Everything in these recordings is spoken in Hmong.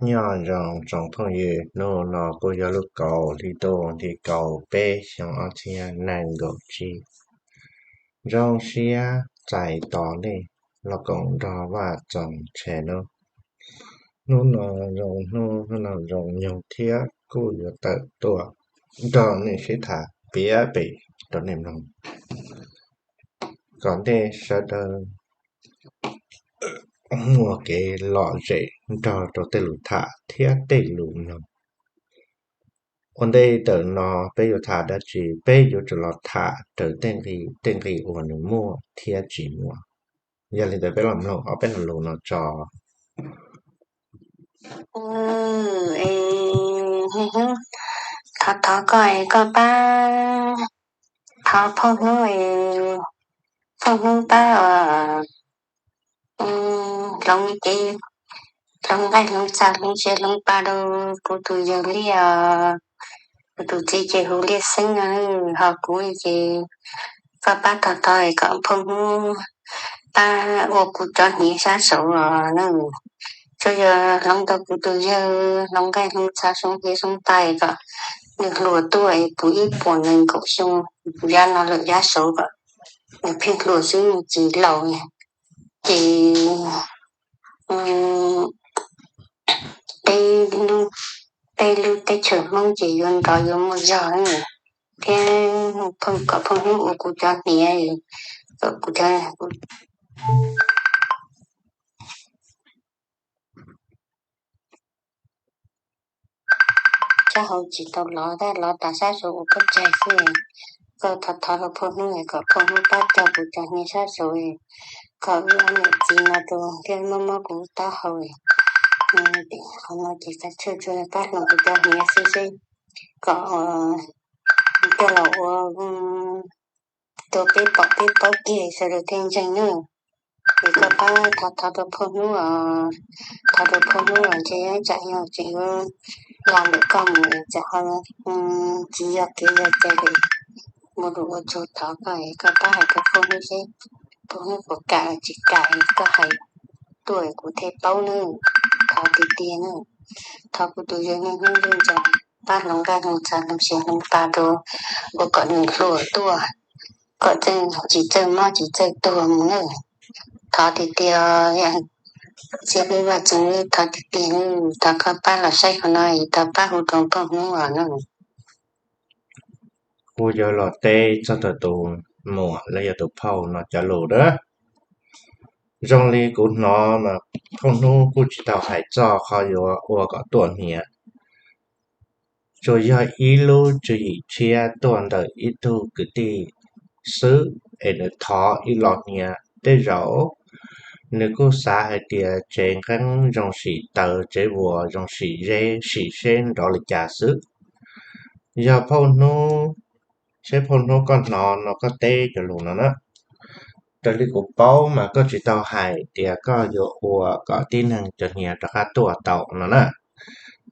Nyob zoo tsoom phooj ywg, hnub no kuj yog lub kaum hli ntuj tim kaum peb xyoo ob txhiab nees nkaum tsib. Zoo siab txais tos nej los koom nrog Vaj Txoos channel. Hnub no zoo hnub, hnub no zoo nyoog thiab kuj yuav tawm tuaj nrog nej sib tham piav pem rau nej mloog, kom nej sawv daws muaj kev lom zem nrog rau tej lus tham thiab tej lus mloog. Ua ntej tawm no peb yuav tham dab tsi? Peb yuav tsum los tham raws tej nqi uas nws muaj thiab tsis muaj. Yog li ntawd peb los mloog ob peb lo lus no tso. Thov thov koj es koj pab, thov phauj hnub, phauj hnub pab hloov, ces hloov nqaij hloov txha hloov tsev hloov pa rau kuv tus yawg Liaj, kuv tus txiv ces hu Liaj Xeeb no, ho kuv ces koj pab thov thov es kom phauj hnub pab ua kuv cov hniav sab saud os na. Tsuas yog hloov tau kuv tus yawg hloov nqaij hloov txha hloov tsev hloov pa kom nws hluas tuaj es puv ib puas nees nkaum xyoo, yav no lawm yav saud kom nws pheej hluas xwb, nws tsis laus. Ces peb lub teb chaws Hmoob ces yuav nrov yuav muaj zog, thiab kom phauj hnub ua kuv cov hniav, kom kuv cov sab hauv tsis tau lov, tab lov tas sab saud ua pab tsaig xwb. Koj thov thov rau phauj hnub kom phauj hnub pab cog kuv cov hniav sab saud, kom wb ob niam txiv no rau thiab mob mob kuv taub hau. Qhov no ces kav tsij tsuas pab hloov kuv cov hniav xwb seb kom coj los ua rau peb pom peb paub kiag sawv daws thiaj ntseeg nawb. Es koj pab thov thov rau phauj hnub os, thov rau phauj hnub os, ntshe tsam yog tseem yuav lam ntawm koj mus tsam ho tsis yog kev yog cai lawm. Muaj lus ua tsaug thov koj, koj pab hais rau phauj hnub seb phauj hnub puas kam tsis kam, koj hais tuaj kuv thiaj paub nawb. Thov tiag tiag nawb. Thov kuv tus yawg niaj hnub yeej tso pab hloov nqaij hloov txha hloov tsev hloov pa rau, ua kom nws hluas tuaj, kom txawj tsis txawj mob tsis txawj tuag mus nawb. Thov tiag tiag, txiv Hmoob Vaj Txoos, thov tiag tiag, thov koj pab los saib qhov no es thov pab hu rau phauj hnub os nawb. Kuv yuav los teb txog rau tus muam los yog tus phauj no cov lus na. Zoo li kuv hnov mas phauj hnub kuj tsis tau hais txog qhov yuav ua kom tuaj hniav, tsuas yog ib lub tswv yim tshiab tuaj ntawm ib tug kwv tij xwb es nws thov ib los hniav. Tej zaum nws kuj xav hais tias tsev nqeeb zoo sim taws, tsev vuas zoo sim zeb, sim seb nrov li cas xwb. Yog phauj hnub, seb phauj hnub koj hnov no koj teb cov lus no na. Raws li kuv paub mas koj tsis tau hais tias koj yuav ua kom tib neeg cov hniav rov qab tuaj tau no na.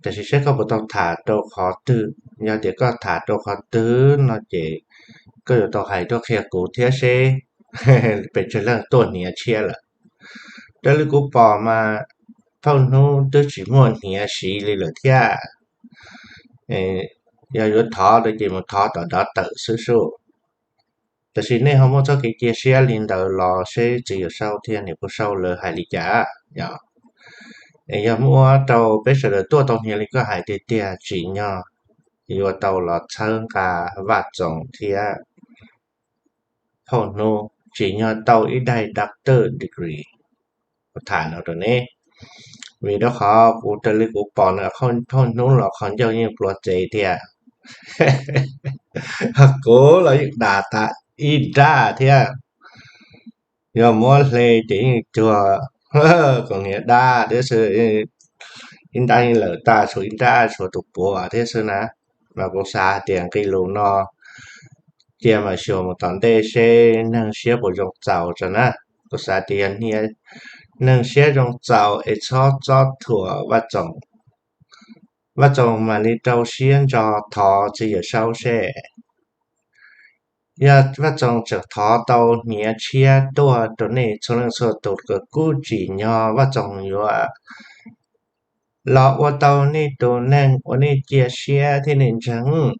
Tiam sis seb koj puas tau tham rau qhov twg, yog tias koj tham rau qhov twg no ces koj yuav tau hais tuaj qhia kuv thiab seb pes tsawg leej tuaj hniav tshiab lawm. Raws li kuv pom mas phauj hnub twb tsis muaj hniav siv li lawm thiab. Yog yuav thov ces mus thov tom dov tawm xwb sub. Tiam sis nej ho muaj txoj kev cia siab li ntawd los seb txiv Yawm Saub thiab niam Pub Saub lawv hais li cas. Es yog muab rau peb sawv daws tuaj tau hniav li koj hais tiag tiag, tsim nyog yuav tau los txhawb nqa Vaj Txoos thiab phauj hnub, tsim nyog tau ib daim doctor degree. Kuv tham no rau neb, vim rau qhov kuv raws li kuv pom no phauj hnub los qhov ncauj yeej pluav txev thiab. Kuv los yeej dam tas ib nrab thiab. Yog muab hle ces yeej cuag koom niam dab thiab xwb, ib nrab yeej lawm tag, tshuav ib nrab tshuav tus puav thiab xwb na. Mas kuv xav hais tias nqe lus no cia mam xyuas mus tom ntej seb neeg siab puas zoo txaus tso na. Kuv xav tias yog hniav neeg siab zoo txaus es txhob txob thuam Vaj Txoos, Vaj Txoos mam li rau siab ntso thov txiv Yawm Saub seb. Yog Vaj Txoos tseem thov tau hniav tshiab tuaj rau nej txhua leej txhua tus, kuj tsim nyog Vaj Txoos yuav los ua tau nej tus neeg uas nej cia siab thiab nej ntseeg.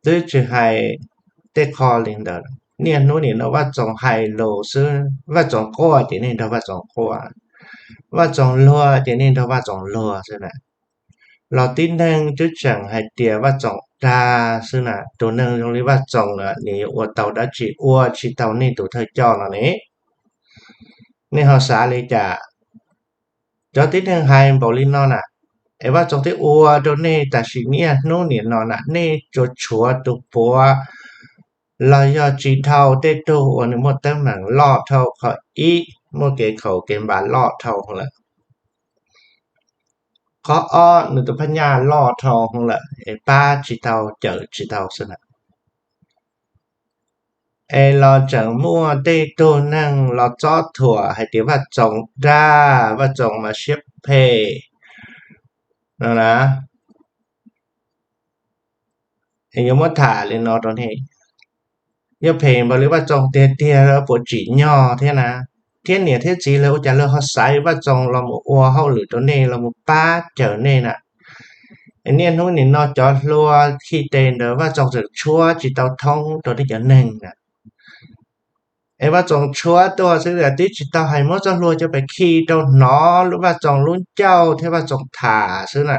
Twb tsis hais tej qho li ntawd, niaj hnub nim no Vaj Txoos hais lus xwb, Vaj Txoos quaj ces nej nrog Vaj Txoos quaj, Vaj Txoos luag ces nej nrog Vaj Txoos luag xwb na. Los tib neeg twb tseem hais tias Vaj Txoos dag xwb na, tus neeg zoo li Vaj Txoos na nws yuav ua tau dab tsi ua tsis tau nej tus thawj coj no ne? Nej ho xav li cas? Cov tib neeg hais npaum li no na, es Vaj Txoos twb ua rau nej tam sim niaj hnub nim no na, nej tsuas tshuav tus puav los yog tsis dhau tej tug uas nws muaj teeb meem loj dhau qhov ib, muaj kev khaum kev npam loj dhau lawm. Qhov ob, nws tus phab nyaj loj dhau lawm es pab tsis tau cawm tsis tau xwb na. Es los tseem muaj tej tug neeg los txob thuam hais tias Vaj Txoos dag, Vaj Txoos mas siab phem no na. Es yuav muab tham li no rau nej, yog phem npaum li Vaj Txoos tiag tiag lawv puas tsim nyog thiab na? Thiab niam thiab txiv lawv ua cas lawv ho xaiv Vaj Txoos los mus ua hauj lwm rau nej, los mus pab cawm nej na? Es niaj hnub nim no cov hlua khi tes ntawd Vaj Txoos tseem tshuab tsis tau thoob rau nej cov neeg na. Es Vaj Txoos tshuab tuaj xwb, twb tsis tau hais muab txoj hlua coj pes khi rau hnov lub Vaj Txoos lub ncauj thiab Vaj Txoos tham xwb na,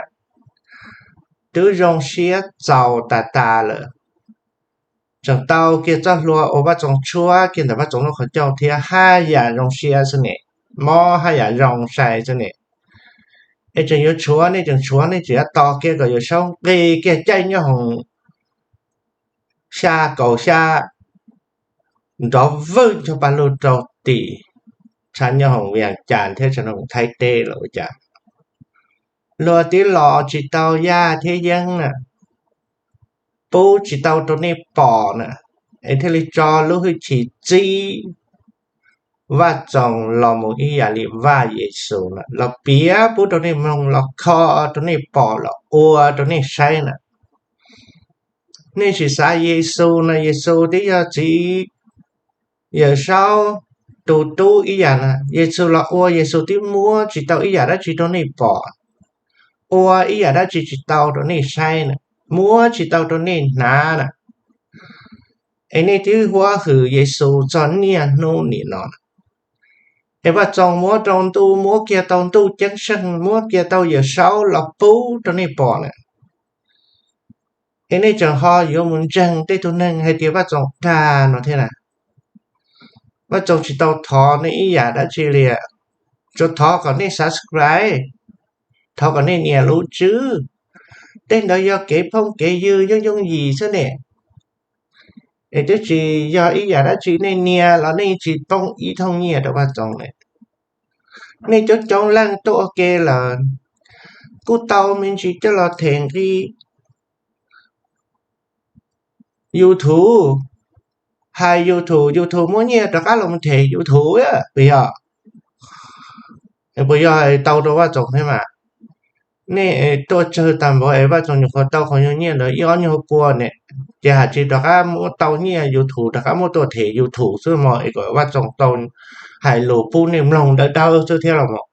twb zoo siab txaus tas tas lawm. Tseem tau kiag txoj hlua uas Vaj Txoos tshuab kiag ntawm Vaj Txoos lub qhov ncauj thiab haj yam zoo siab xwb ne, mob haj yam zoo sai xwb ne. Es tseem yuav tshuav, nej tseem tshuav, nej tseem yuav tos kiag kom Yawm Saub nqis kiag caij nyob hoom xya kaum xya nrov vwj nrog paj lug rau tim tshav nyob hoom Vias Cas thiab tshav nyob hoom Thaib teb los ua cas luag twb los tsis tau yaj thiab yeeb na, pub tsis tau rau nej pom na, es thiaj li tso lub hwj chim txib Vaj Txoos los mus ib yam li Vaj Yexus na, los piav pub rau nej mloog, los kho rau nej pom, los ua rau nej saib na. Nej sim xav Yexus no, Yexus twb yog txiv Yawm Saub tus tub ib yam na. Yexus los ua, Yexus twb muab tsis tau ib yam dab tsi rau nej pom, ua ib yam dab tsi tsis tau rau nej saib na, muab tsis tau rau nej hnav na. Es nej twb huab hwm Yexus txog niaj hnub nim no na. Es Vaj Txoos muab rau ntuj, muab kiag tau ntuj ceeb seej, muab kiag tau Yawm Saub los pub rau nej pom na. Es nej tseem ho yuav mus ntseeg tej tug neeg hais tias Vaj Txoos dag no thiab na. Vaj Txoos tsis tau thov nej ib yam dab tsi li, tsuas thov kom nej subscribe, thov kom nej nias lub tswb. Tej ntawd yog kev phooj kev ywg yooj yooj yim xwb ne. Es twb tsis yog ib yam dab tsi, nej nias los nej tsis poob ib thooj nyiaj rau Vaj Txoos li. Nej coob coob leej tuaj ua ke lawm, kuj tau me ntsis coj los them nqi YouTube, hais YouTube, YouTube muab nyiaj rov qab los them YouTube puas yog? Puas yog tau rau Vaj Txoos thiab mas? Nej tuaj tsawg tag npaum es Vaj Txoos nyuam qhuav tau qhov nyuag nyiaj ntawd ib ob nyuag pua ne, ces hais tsis rov qab muab tau nyiaj YouTube rov qab muab tuaj them YouTube xwb mog, es kom Vaj Txoos tau hais lus pub nej mloog dawb dawb xwb thiab los mas.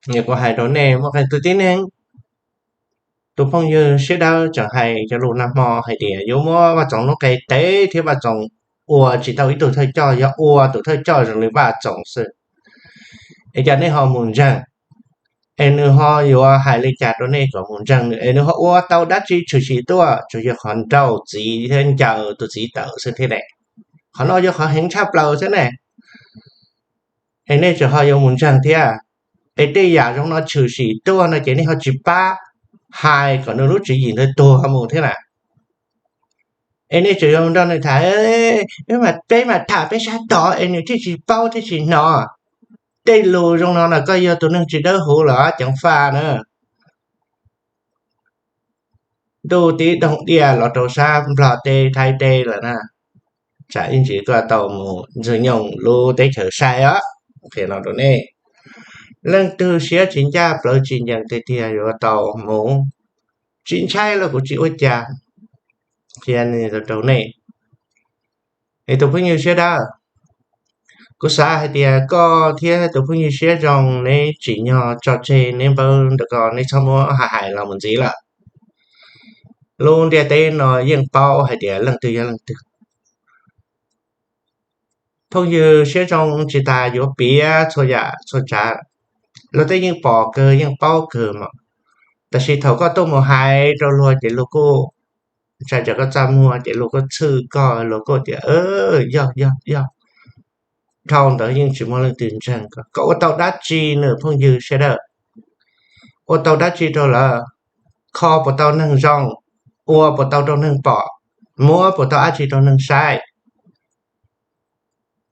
Nyuam qhuav hais rau nej muaj qee tus tib neeg, tus phooj ywg Siab Dawb tseem hais cov lus nag hmo hais tias yuav muab Vaj Txoos lub qe tev thiab Vaj Txoos ua tsis tau ib tug thawj coj, yog ua tus thawj coj zoo li Vaj Txoos xwb. Es cas nej ho mus ntseeg? Es nws ho yuav hais li cas rau nej kom mus ntseeg nws? Es nws ho ua tau dab tsi tshwm sim tuaj? Tsuas yog qhov nrauj txiv thiab ncaws tus txiv tawm xwb thiab ne. Qhov no yog qhov heev tshaj plaws xwb ne. Es nej tseem ho yuav mus ntseeg thiab? Es tej yam zoo no tshwm sim tuaj no ces nej ho tsis pab hais kom nws lub tswv yim ntawd tuag mus thiab na. Es nej tseem yuav nrog nws tham, peb mam tham peb sab tod es nws thiaj tsis paub thiaj tsis hnov. Tej lus zoo no na koj yog tus neeg tsis dawb huv los ceev faj na. Ntuj tib doog diaj los rau sab Nplog teb Thaib teb lawm na. Tsam ib ntsis koj tau mus Ntxwg Nyoog lub teb chaws sai os. Qhia no rau nej, leej twg siab tsis ncaj plawv tsis ncees tiag tiag yuav tau mus, tsis ntshai los kuv tsis ua cas. Qhia rau nej, es tus phooj ywg Siab Dawb, Kuv xav hais tias koj thiab tus phooj ywg siab zoo neb tsim nyog tso tseg neb npawb ntawm ko, neb txhob muab hais hais los mus ntxiv lawm. Lub ntiaj teb no yeej paub hais tias leej twg yog leej twg. Phooj ywg siab zoo tsis tas yuav piav txhua yam txhua tsav, luag tej yeej pom kawg yeej paub kawg mas, tab sis thaum koj tuaj mus hais rau luag ces luag kuj, ntshai tsam koj txaj muag ces luag kuj txhwj koj, luag kuj tias yog yog yog, dhau ntawd yeej tsis muaj leej twg ntseeg koj. Koj ua tau dab tsi nws phooj ywg siab dawb? Ua tau dab tsi rau lawv? Kho puas tau neeg zoo? Ua puas tau rau neeg pom? Muab puas tau dab tsi rau neeg saib?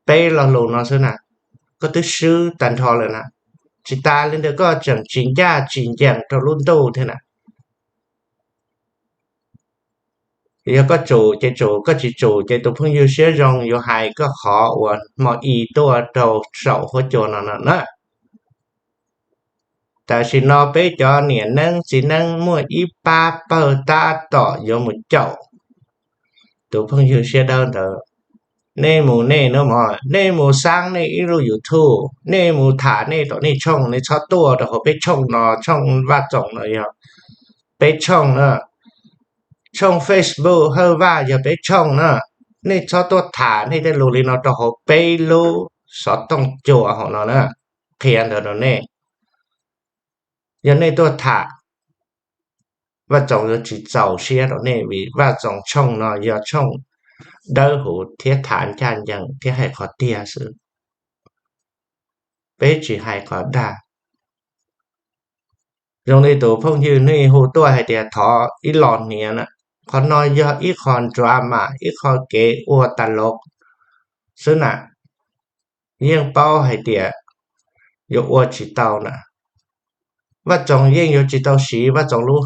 Peb lo lus no xwb na, koj twb swb tag nrho lawm na. Tsis tas li ntawd koj tseem tsis ncaj tsis ncees rau lub ntuj thiab na. Yog koj tsum ces tsum, koj tsis tsum ces tus phooj ywg siab zoo yuav hais koj qhov uas hmo i tuaj rau saum huab cua no no na. Tam sim no peb cov niam neeb txiv neeb muaj ib pab pawg tab tom yuav mus caum tus phooj ywg siab dawb ntawd. Nej mus nej nawb mog, nej mus xaab nej ib lub YouTube, nej mus tham nej tom nej tshooj, nej txhob tuaj rau hauv peb tshooj no, tshooj Vaj Txoos no yog peb tshooj na, tshooj Facebook Hawj Vaj yog peb tshooj na. Nej txhob tuaj tham nej tej lus li no rau hauv peb lub xov tooj cua hauv no na. Qhia ntawd rau nej, yog nej tuaj tham, Vaj Txoos yuav tsis txaus siab rau nej vim Vaj Txoos tshooj no yog tshooj dawb huv thiab tham ncaj ncees thiab hais qhov tiag xwb, peb tsis hais qhov dag. Zoo li tus phooj ywg nej hu tuaj hais tias thov ib los hniav na, qhov no yog ib qho drama, ib qho kev ua tas los xwb na. Yeej paub hais tias yuav ua tsis tau na. Vaj Txoos yeej yuav tsis tau siv Vaj Txoos lub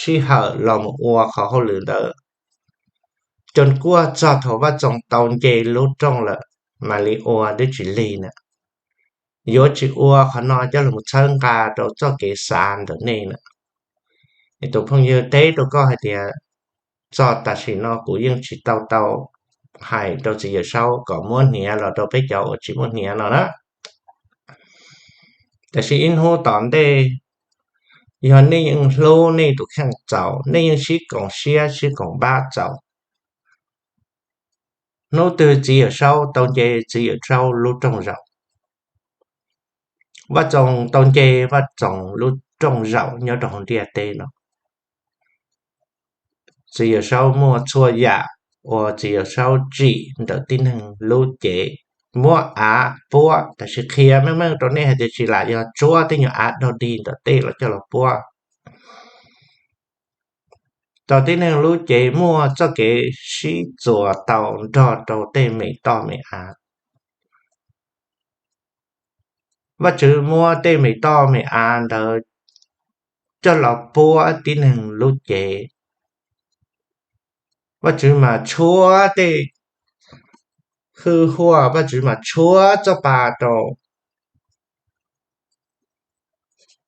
sij hawm los mus ua qhov hauj lwm ntawd. Cov kuaj txog thaum Vaj Txoos tau nce lub rooj lawm mam li ua twb tsis lig na. Yuav tsis ua qhov no coj los txhawb nqa rau txoj kev xav ntawm nej na. Tus phooj ywg teb rau koj hais tias txog tam sim no kuv yeej tsis tau tau hais rau txiv Yawm Saub kom muab hniav los rau peb cov uas tsis muaj hniav no na. Tab sis ib hnub tom ntej, yog nej yeej hlub nej tus kheej txaus, nej yeej sib koom siab sib koom npab txaus, hnub twg txiv Yawm Saub tau nce txiv Yawm Saub lub rooj zaum, Vaj Txoos tau nce Vaj Txoos lub rooj zaum nyob rau hauv ntiaj teb no. Txiv Yawm Saub muaj txhua yam uas txiv Yawm Saub tsim ntawm tib neeg lub cev, muab av puab, tab sis qhia meej meej rau nej hais tias tsis lam yog tsuab tej nyuag av dog dig ntawm tej los coj los puab. Tau tib neeg lub cev muaj txoj kev sib txuas tau nrog rau tej me toj me av. Vaj Tswv muab tej me toj me av ntawd coj los puab tib neeg lub cev. Vaj Tswv mas tshuab tej hwj huaj, Vaj Tswv mas tshuab txoj pa rau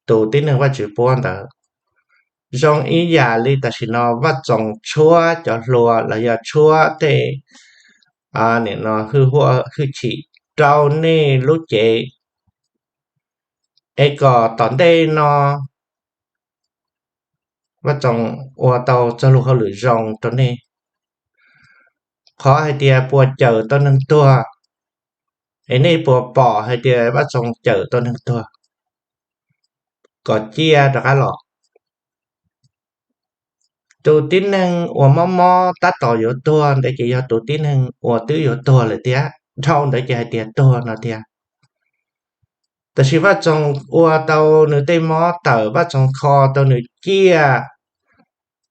tus tib neeg Vaj Tswv puab ntawd. Zoo ib yam li tam sim no Vaj Txoos tshuab cov hlua los yog tshuab tej nim no hwj huaj hwj chim rau nej lub cev, es kom tom ntej no Vaj Txoos ua tau txoj lus hauj lwm zoo rau nej. Qhov hais tias puas cawm tau neeg tuag, es nej puas pom hais tias Vaj Txoos cawm tau neeg tuag kom ciaj rov qab los? Tus tib neeg uas mob mob tab tom yuav tuag ntawd ces yog tus tib neeg uas twb yuav tuag lawm thiab, dhau ntawd ces hais tias tuag no tiag. Tab sis Vaj Txoos ua tau nws tej mob tawm, Vaj Txoos kho tau nws ciaj,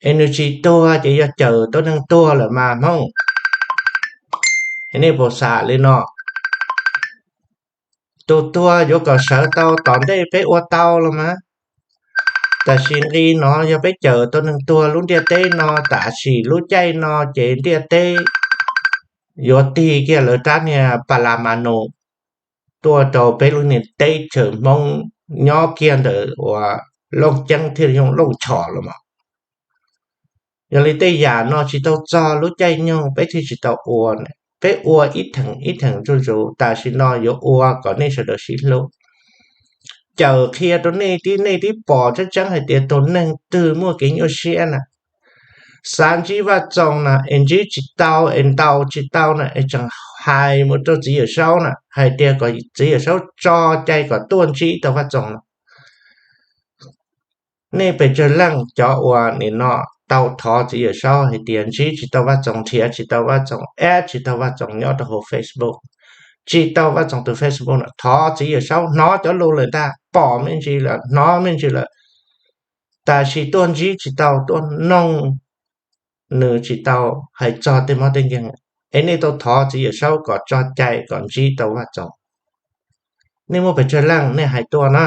es nws tsis tuag ces yog cawm tau neeg tuag lawm mas Hmoob. Es nej puas xam li no? Tus tuag yuav kom sawv tau tom ntej peb ua tau los mas. Tab sis nqi no yog peb cawm tau neeg tuag lub ntiaj teb no, tab sis lub caij no ces ntiaj teb yuav tig kiag lawv rab niag pa la ma nus tuaj rau peb lub niag teb chaws Hmoob nyob kiag ntawm uas Looj Ceeb thiaj li Looj Chom los mas. Yog li tej yam no tsis tau txog lub caij nyoog peb thiaj tsis tau ua na. Peb ua ib theem ib theem zuj zus, tam sim no yuav ua kom nej sawv daws sib hlub. Cawm qhia rau nej tib, nej tib pom tseeb tseeb hais tias tus neeg twg muaj kev nyuaj siab na, xav ntsib Vaj Txoos na es ntsib tsis tau, es ntaus tsis tau na, es tseem hais mus rau txiv Yawm Saub na, hais tias kom txiv Yawm Saub tso cai kom tuaj ntsib tau Vaj Txoos na. Nej pes tsawg leej cov uas nim no tau thov txiv Yawm Saub hais tias ntsib tsis tau Vaj Txoos, nrhiav tsis tau Vaj Txoos, eb tsis tau Vaj Txoos nyob rau hauv Facebook, tsis tau Vaj Txoos tus Facebook na, thov txiv Yawm Saub, hnov cov lus lawm ntag, pom me ntsis lawm, hnov me ntsis lawm, tab sis tuaj ntsib tsis tau, tuaj noog nws tsis tau, hais txog tej mob tej nkeeg. Es nej tau thov txiv Yawm Saub kom tso cai kom ntsib tau Vaj Txoos? Nej muaj pes tsawg leej nej hais tuaj na?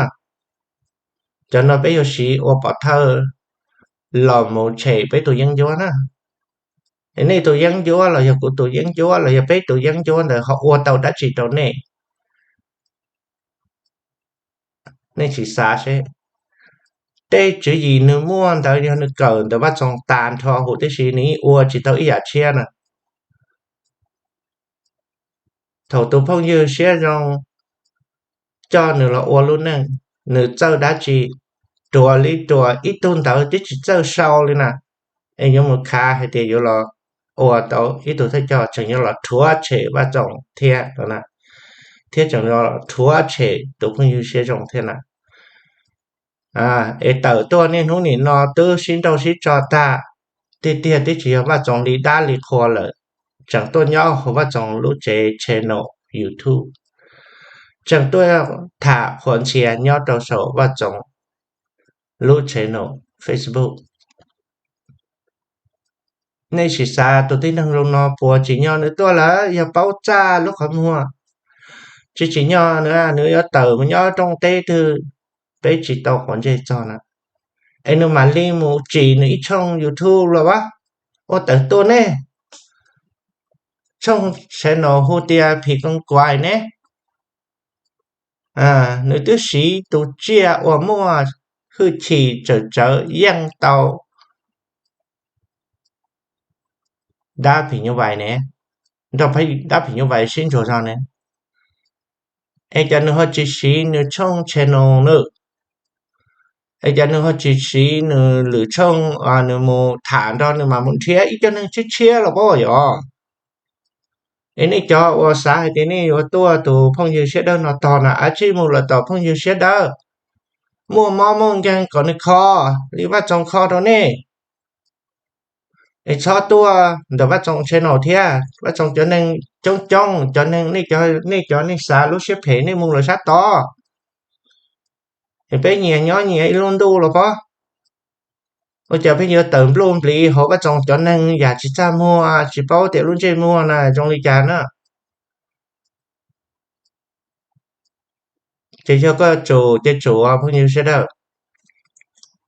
Cov no peb yuav siv ua pov thawj los mus tshem peb tus yeeb ncuab na. Es nej tus yeeb ncuab los yog kuv tus yeeb ncuab los yog peb tus yeeb ncuab ntawd ho ua tau dab tsi rau nej? Nej sim xav seb, tej tswv yim nws muaj ntawd yog nws kawm ntawm Vaj Txoos tas nrho huv tib si, nws yeej ua tsis tau ib yam tshiab na. Thaum tus phooj ywg siab zoo coj nws los ua lub neej, nws txawj dab tsi, ruam li ruam ib tug ntawd twb tsis txawj sau li na, es yuav mus khav hais tias yuav los ua tau ib tug thawj coj, tseem yuav los rhuav tshem Vaj Txoos thiab, thiab tseem yuav los rhuav tshem tus phooj ywg siab zoo thiab na. Es tawm tuaj niaj hnub nim no twb sib nrauj sib tso tag, tiag tiag twb tsis yog Vaj Txoos li dab li qhua lawm, tseem tuaj nyob hauv Vaj Txoos lub tsev channel YouTube, tseem tuaj tham qhuas ntxhias nyob rau saum Vaj Txoos lub channel Facebook. Nej sim xav, tus tib neeg zoo no puas tsim nyog nws tuaj lawm? Yog paub txaj lub qhov muag, tsis tsim nyog nws, nws yuav tawm mus nyob rooj teb twg peb tsis tau quav ntsej txog na. Es nws mam li mus tsim nws ib tshooj YouTube los as, ua tawm tuaj ne, tshooj channel hu tias Phim Koos Kuais ne. Nws twb siv tus tsiaj uas muaj hwj chim tsawm tsawv yeej tau dab phim nyuj vais ne, nrog dab phim nyuj vais sib ntsuas zog ne. Es cas nws ho tsis siv nws tshooj channel na? Es cas nws ho tsis siv nws lwm tshooj, nws mus tham nrog nws mam mus nrhiav ib co neeg tshiab tshiab los pob yom? Es nej cov uas xav hais tias nej yuav tuaj tus phooj ywg siab dawb no tog na, ab tsij mus lawm tom phooj ywg siab dawb, muaj mob muaj nkeeg kom nws kho li Vaj Txoos kho rau nej. Es txhob tuaj ntawm Vaj Txoos channel thiab. Vaj Txoos cov neeg coob coob, cov neeg, nej cov, nej xav lub siab phem nej mus lawm sab tod. Es peb nyias nyob nyias ib lub ntuj los pob. Ua cas pheej yuav tawm npluj npliv hauv Vaj Txoos cov neeg yam tsis txaj muag, tsis paub tias lub ntsej muag na zoo li cas na? Ces yog koj tsum ces tsum phooj ywg sawv daws.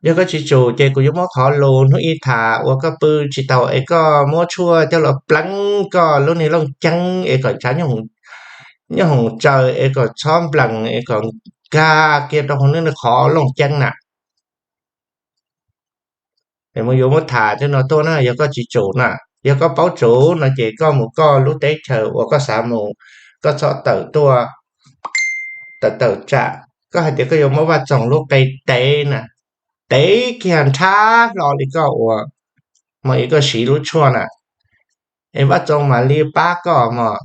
Yog koj tsis tsum ces kuv yuav muab qhov lus hnub ib tham uas koj pw tsis tau es koj muab tshuaj coj los pleev koj lub niag looj ceeb es kom tsav nyob hoom tsaws es kom txhob nplees es kom nkag kiag rau hauv nws qhov looj ceeb na. Es mus yuav muab tham tej no tuaj na, yog koj tsis tsum na. Yog koj paub tsum no ces koj mus koj lub teb chaws uas koj xav mus, koj txhob tawm tuaj, tawm tawm tsam. Koj hais tias koj yuav muab Vaj Txoos lub qe tev na, tev kiag nrhab hlo li koj ua, mas yog koj siv lub tshuaj na, es Vaj Txoos mam li pab koj mog.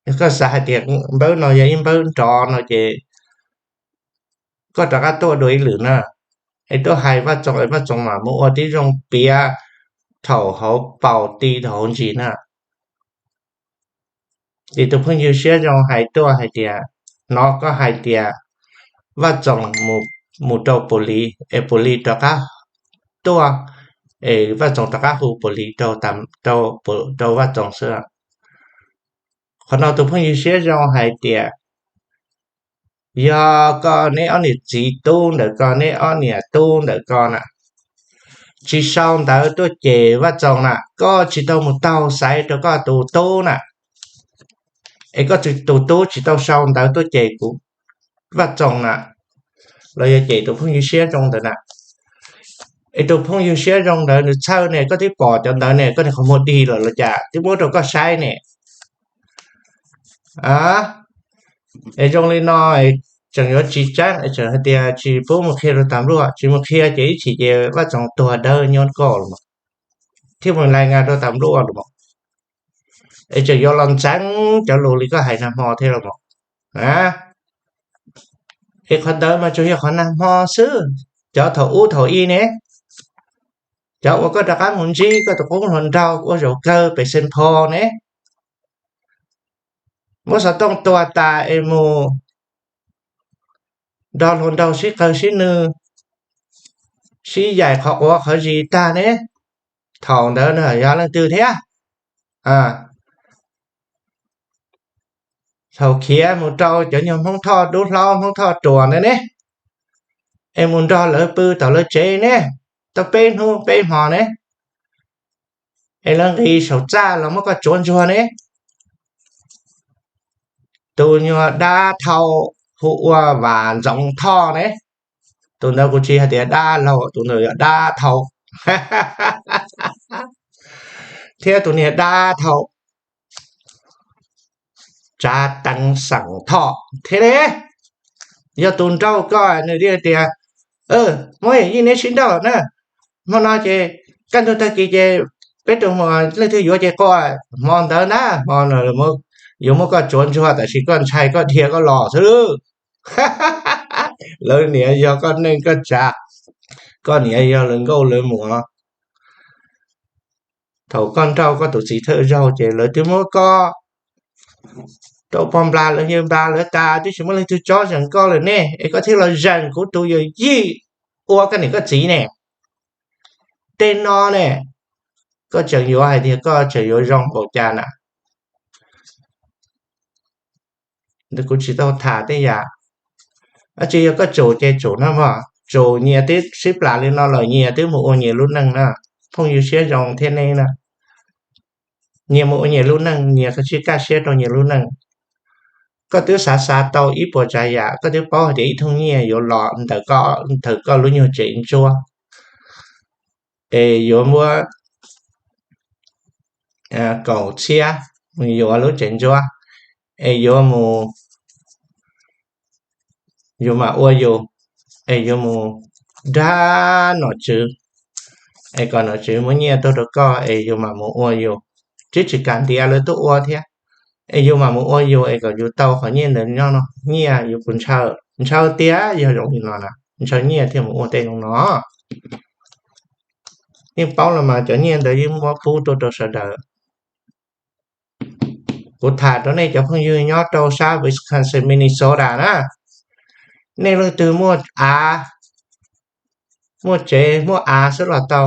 Yog koj xav hais tias npawb no yog ib npawb nrov no ces koj rov qab tuaj dua ib lwm na, es tuaj hais Vaj Txoos es Vaj Txoos mam mus ua tib zoo piav thaum hauv paus ti thaum hauv ntsis na. Ces tus phooj ywg siab zoo hais tuaj hais tias, hnov koj hais tias Vaj Txoos mus rau Pus Lis es Pus Lis rov qab tuaj, es Vaj Txoos rov qab hu Pus Lis rau, rau Vaj Txoos xwb. Qhov no tus phooj ywg siab zoo hais tias, yog koj neb ob niam txiv tub ntawm koj, neb ob niam tub ntawm koj na, tsis sau ntawv tuaj cem Vaj Txoos na, koj tsis tau mus taug xaiv rau koj tus tub na, es koj tus tub tsis tau sau ntawv tuaj cem kuv, Vaj Txoos na, los yog cem tus phooj ywg siab zoo ntawd na, es tus phooj ywg siab zoo ntawd nws txhawj ne, koj twb pom cov ntawd ne, koj niag qhov muag dig lawm los cas twb muab rau koj saib ne. A, es zoo li no, tseem yuav tsis tseeb, tseem hais tias tsis pub mus qhia rau tas npluaj, tsis mus qhia ces ib chim ces Vaj Txoos tuag dawb nyob koj los mas, thiab mus lais ngas rau tas npluaj los mas, es tseem yuav los ntxeev cov lus li koj hais nag hmo thiab los mas. A, es qhov ntawd mas tsuas yog qhov nag hmo xwb, cov thaum ub thaum i ne, cov uas koj rov qab mus ntsib koj tus qub hluas nraug ua zaum kawg pem Xees Phos ne, muab xov tooj tua tas es mus nrog hluas nraug sib qawg sib nws, sib yaim qhov quav qhov zis tag ne, thaum ntawd yog leej twg thiab? Thaum khiav mus rau cov nyuag Hmoob Thoj dub hlaub Hmoob Thoj ruam ntawd ne, es mus nrog lawv pw tom lawv tsev ne, tau peb hnub peb hmo ne, es lawv nqis saum txaj los muab koj tsuav ntsuag ne. Tus nyuag dab thau hu ua Vam Ntxoov Thoj ne, tus ntawd kuv tsis hais tias dab laug, tus ntawd yog dab thau, thiab tus niag dab thau Tsav Teev Xeem Thoj thiab ne, yog tus nrauj koj nws thiaj tias, muab yij neb sib nrauj na, hmo no ces kaj ntug tag kis ces peb rau hmo leej twg yuav ces qua, hmo ntawd na hmo no yuav muab koj tsuav ntsuag, tab sis koj ntshai koj dhia koj los xwb. Lawv niam yog koj neej koj tsav, koj niam yog lawv nkauj lawv muam. Thaum koj nrauj koj tus txiv thawj zaug ces lawv twb muab koj rau pog nplas lawv yawg nplas lawv tas, twb tsis muaj leej twg tsob zeem koj lawm ne, es koj thiaj los zeem kuv tus yawm yij ua koj niam koj txiv ne. Tej no ne, koj tseem yuav hais tias koj tseem yuav zoo npaum cas na? Kuv tsis tau tham tej yam, tsis yog koj tsum ces tsum no mog, tsum nyias twb sib plas li no los nyias twb mus ua nyias lub neej na, phooj ywg siab zoo thiab neb na. Nyias mus ua nyias lub neej, nyias sib kaj siab rau nyias lub neej. Koj twb xav xav tau ib puas tsav yam, koj twb paub hais tias ib thooj nyiaj yuav los ntawm koj, ntawm koj lub nyuag tsev ntsuab, es yuav muab kaum txhiab mus yuav lub tsev ntsuab, es yuav mus, yus mam ua yus, es yuav mus dag nom tswv, es kom nom tswv muab nyiaj tuaj rau koj es yus mam mus ua yus, twb tsis kam ntiav lawv tuaj ua thiab, es yus mam mus ua yus es kom yus tau qhov nyiaj ntawd nyob no, nyiaj yus puas ntshaw? Ntshaw tiag, yog zoo li no na, ntshaw nyiaj thiaj mus ua tej zoo no. Yeej paub los mas cov nyiaj ntawd yeej muab pub tuaj rau sawv daws. Kuv tham rau nej cov phooj ywg nyob rau sab Wisconsin, Minnesota na, nej leej twg muaj av, muaj tsev muaj av xwb los tau,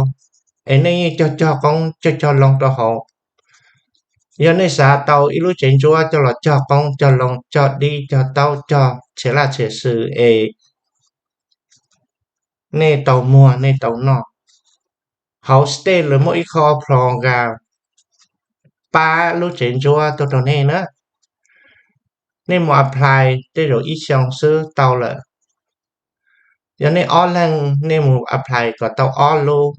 es nej yeej cog cog qoob cog cog loo rau hauv. Yog nej xav tau ib lub tsev ntsuab coj los cog qoob cog loo cog dib cog taub cog txhia laj txhia xwm es nej tau muag nej tau noj. Hauv state lawv muaj ib qho program pab lub tsev ntsuab tuaj rau nej na. Nej mus apply tej zaum ib xyoo xwb tau lawm. Yog nej ob leeg nej mus apply kom tau ob lub,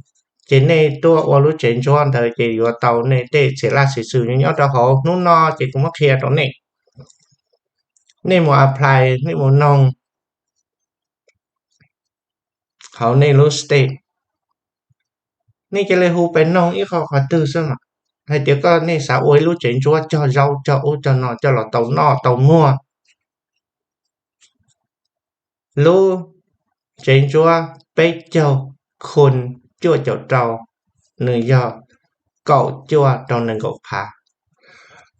ces nej tuaj ua lub tsev ntsuab ntawd ces yuav tau nej tej txhia laj txhia xwm nyob rau hauv. Hnub no ces kuv muab qhia rau nej, nej mus apply, nej mus noog hauv nej lub state. Nej cia li hu pes noog ib qho qhov twg xwb mas, hais tias koj nej xav ua ib lub tsev ntsuab cog zaub cog ub cog no coj los tau noj tau muag. Lub tsev ntsuab peb caug khun cuaj caum rau, nws yog kaum cuaj rau nees nkaum phav.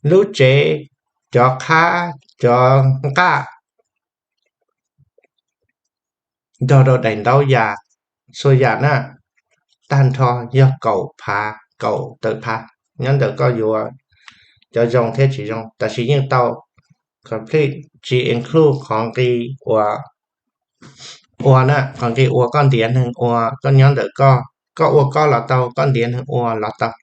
Lub tsev, cov qhab, cov nqaj nrog rau daim ntaub yas, txhua yam na, tag nrho yog kaum phav, kaum tawm phav. Nyob ntawm koj yuav cov zoo thiab tsis zoo, tab sis yeej tau complete, tsis include qhov nqi ua, ua na, qhov nqi ua koj ntiav neeg ua, koj nyob ntawm koj, koj ua koj los tau, koj ntiav neeg ua los tau.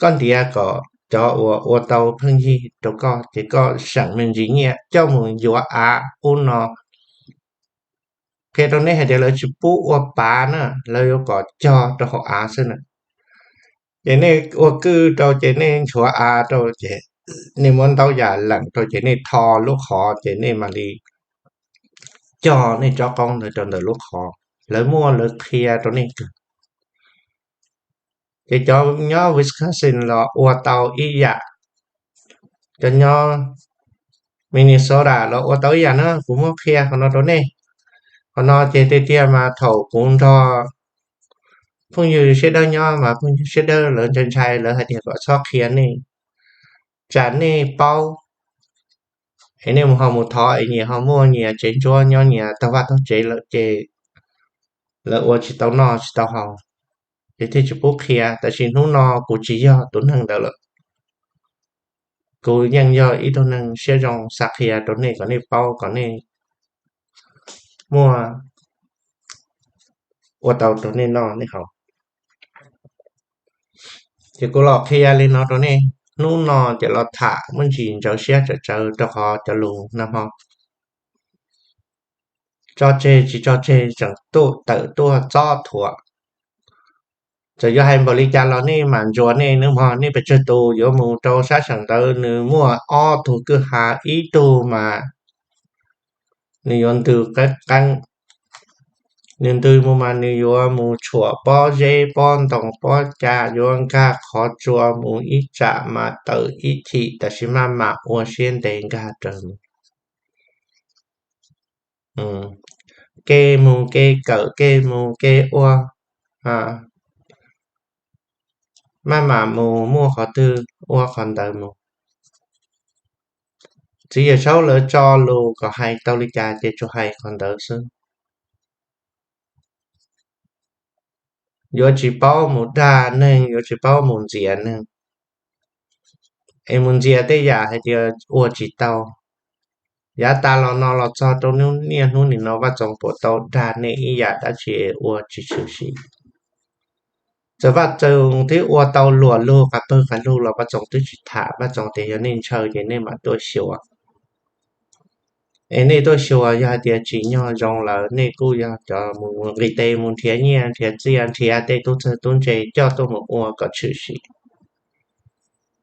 Koj ntiav kom cov uas ua tau pheej yig rau koj ces koj seem me ntsis nyiaj coj mus yuav av ub no. Qhia rau nej hais tias lawv tsis pub ua pav na, lawv yuav kom cog rau hauv av xwb na. Ces nej ua kwj rau ces nej nchuav av rau ces nej muab ntaub yas leem rau ces nej tho lub qhov ces nej mam li cog nej tsob qoob ntawd rau ntawm lub qhov. Lawv muaj lawv qhia rau nej kawg. Ces cov nyob Wisconsin los ua tau ib yam, cov nyob Minnesota los ua tau ib yam na. Kuv muab qhia qhov no rau nej. Qhov no ces tiag tiag mas thaum kuv nrog phooj ywg Siab Dawb nyob mas phooj ywg Siab Dawb lawv ntshai ntshai, lawv hais tias kom txhob qhia nej, tsam nej paub es nej mus ho mus thov es nyias ho muaj nyias tsev ntsuab nyob nyias taug vaj taug tsev lawm ces lawv ua tsis tau noj tsis tau haus, ces thiaj tsis pub qhia. Tab sis hnub no kuv tsis yog tus neeg ntawd lawm, kuv yeej yog ib tug neeg siab zoo xav qhia rau nej kom nej paub kom nej muaj ua tau rau nej noj nej haus. Ces kuv los qhia li no rau nej, hnub no ces los tham muaj ntsis ntsaws siab tsawv tsawv rau qhov cov lus nag hmo tso tseg tsis tso tseg tseem tuaj tawm tuaj txob thuam. Txawm yuav hais npaum li cas los nej mam ntsuas nej nawb mog. Nej pes tsawg tus yuav mus rau sab seem ntawd nws muaj ob tug kwj ha, ib tug mas nws yuav ntws qeeb qeeb, nws ntws mus mas nws yuav mus tshuam pob zeb pob ntoo pob cas, yuav nkag qhov tsua mus ib tsam mas tawm ib thim, tab sis maj mam ua siab ntev nkag raws mus. Kev mus kev kawm kev mus kev ua, maj mam mus muaj qhov twg ua qhov ntawd mus. Txiv Yawm Saub lawv tso lus kom hais tau li cas ces tsuas hais qhov ntawd xwb. Yuav tsis paub mus dag neeg, yuav tsis paub mus ntxias neeg, es mus ntxias tej yam hais tias ua tsis tau. Yav tas los no los txog rau niaj hnub nim no Vaj Txoos puas tau dag nej ib yam dab tsi ua tsis tshwm sim? Txawm Vaj Txoos twb ua tau luam lug qas pawg qas lug los Vaj Txoos twb tsis tham. Vaj Txoos tias yog nej ntshaw ces nej mam tuaj xyuas. Es nej tuaj xyuas yog hais tias tsim nyog zoo lawm nej kuj yog cov mus nqis tes mus nrhiav nyiaj nrhiav txiaj nrhiav tej tub txawg tub ntse coj tuaj mus ua kom tshwm sim.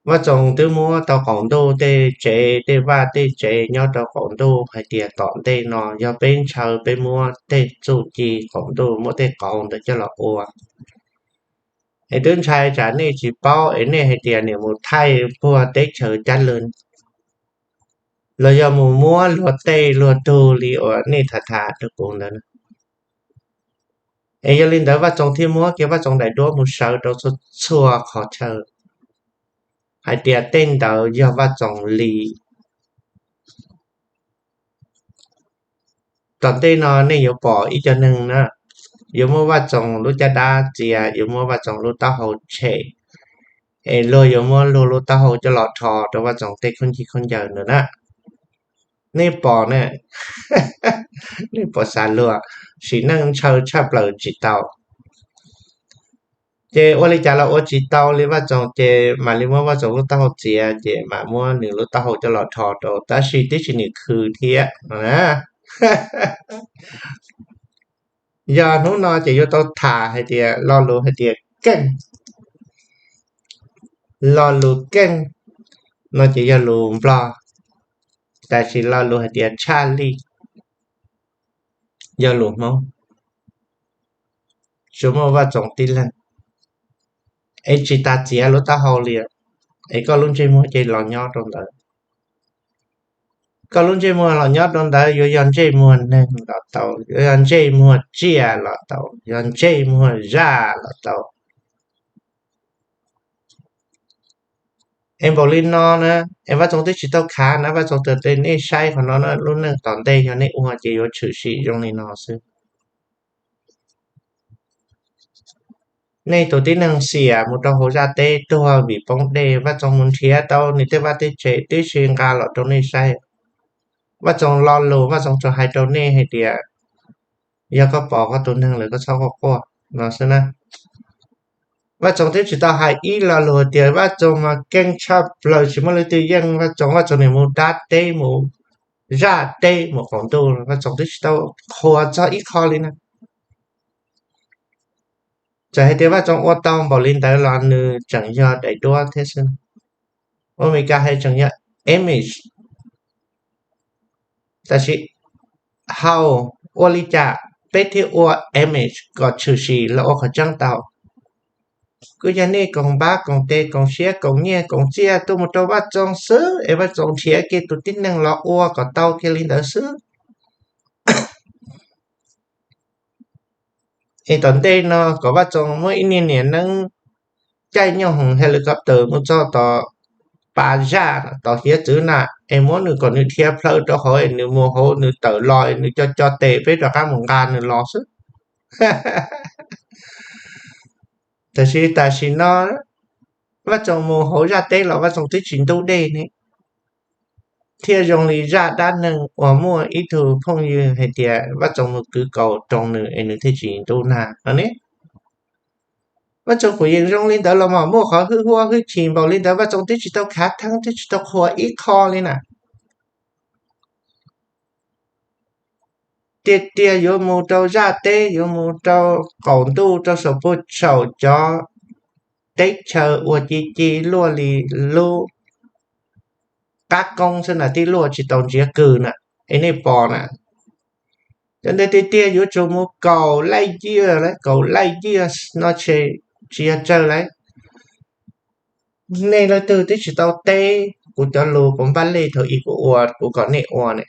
Vaj Txoos twb muab tau qaum ntuj tej tsev tej vaj tej tsev nyob rau qaum ntuj hais tias tom ntej no yog peb ntshaw peb muab tej txuj ci qaum ntuj muab tej qauv ntawd coj los ua. Es twb ntshai tsam nej tsis paub es nej hais tias niam mus thaij puag teb chaws Cab Lwg los yog mus muab luag tej luag tug li uas nej tham tham rau kuv ntawd. Es yog li ntawd Vaj Txoos thiaj muab kiag Vaj Txoos daim duab mus sawv rau txhua txhua qhov chaw hais tias tej ntawd yog Vaj Txoos li. Tom ntej no nej yuav pom ib co neeg na, yuav muab Vaj Txoos lub caj dab txias, yuav muab Vaj Txoos lub taub hau tshem, es luag yuav muab luag lub taub hau coj los rho rau Vaj Txoos tej khaub ncaws khaub ncaws ntawd na. Nej pom ne, nej pom xav luag, sim neej ntshaw tshaj plaws tsis tau. Ces ua li cas los ua tsis tau li Vaj Txoos ces mam li muab Vaj Txoos lub taub hau txiav ces mam muab nws lub taub hau coj los rho rau, tab sis tib si nws khwv thiab. Yog hnub no ces yuav tau tham hais tias lo lus hais tias keej, lo lus keej no ces yog lus Nplog, tab sis lo lus hais tias tshaj lij yog lus Hmoob. Tsuas muaj Vaj Txoos tib leeg, es tsis tas txiav lub taub hau li, es koj lub ntsej muag ces los nyob rau ntawd. Koj lub ntsej muag los nyob rau ntawd yuav yog ntsej muag neeg los tau, yuav yog ntsej muag tsiaj los tau, yog ntsej muag zaj los tau. Es npaum li no na, es Vaj Txoos twb tsis tau khav na, Vaj Txoos tias nej saib qhov no na, lub neej tom ntej yog nej ua ces yuav tshwm sim zoo li no xwb. Nej tus tib neeg xiam mus rau hauv zaj teb tuag vim poob dej, Vaj Txoos mus nrhiav tau nws tej vaj tej tsev tib si nqa los rau nej saib. Vaj Txoos lo lus Vaj Txoos tsuas hais rau nej hais tias yog koj pom koj tus neeg lawm koj txhob quaj quaj no xwb na. Vaj Txoos twb tsis tau hais ib lo lus tias Vaj Txoos mas keej tshaj plaws tsis muaj leej twg yeej Vaj Txoos, Vaj Txoos niam mus dab teb mus zaj teb mus qaum ntuj, Vaj Txoos twb tsis tau qhuas txog ib qho li na. Txawm hais tias Vaj Txoos ua tau npaum li ntawd los nws tseem yog daim duab thiab xwb. Ua Meskas hais tseem yog image. Tab sis how, ua li cas peb thiaj ua image kom tshwm sim los ua qhov tseeb tau? Kuj yog nej koom npab koom tes koom siab koom nyiaj koom txiaj tuaj mus rau Vaj Txoov xwb es Vaj Txoov nrhiav kiag tus tib neeg los ua kom tau kiag li ntawd xwb. Es tom ntej no kom Vaj Txoov muab ib niag niam neeb caij nyoob hoom helicopter mus txog tom pas zaj tom hiav txwv na, es muab nws kom nws dhia plhaw rau hauv es nws mus hauv nws tawm los es nws co co tes peb rov qab mus nqa nws los xwb. Tab sis tam sim no Vaj Txoov mus hauv zaj teb los Vaj Txoov twb tsis ntub dej ne, thiaj zoo li zaj dab neeg uas muaj ib tug phooj ywg hais tias Vaj Txoov mus kwv kaus rau nws es nws thiaj tsis ntub nag no ne. Vaj Txoov kuj yeej zoo li ntawd los mas muaj qhov hwj huam hwj chim npaum li ntawd Vaj Txoov twb tsis tau khav theeb twb tsis tau qhuas ib qho li na. Tiag tiag yuav mus rau zaj teb yuav mus rau qaum ntuj rau saum puag saum cov teb chaws uas ci ci luaj li lub qab koob xwb na, tib luaj tsis tau ntsiav kws na, es nej pom na. Cov ntawd tiag tiag yuav tsum mus kaum laij yias lawm, kaum laij yias no tsis yog tsawg lawm. Nej leej twg twb tsis tau teb kuv cov lus kuv npaj lej thaum ub kuv ua, kuv kom nej ua ne.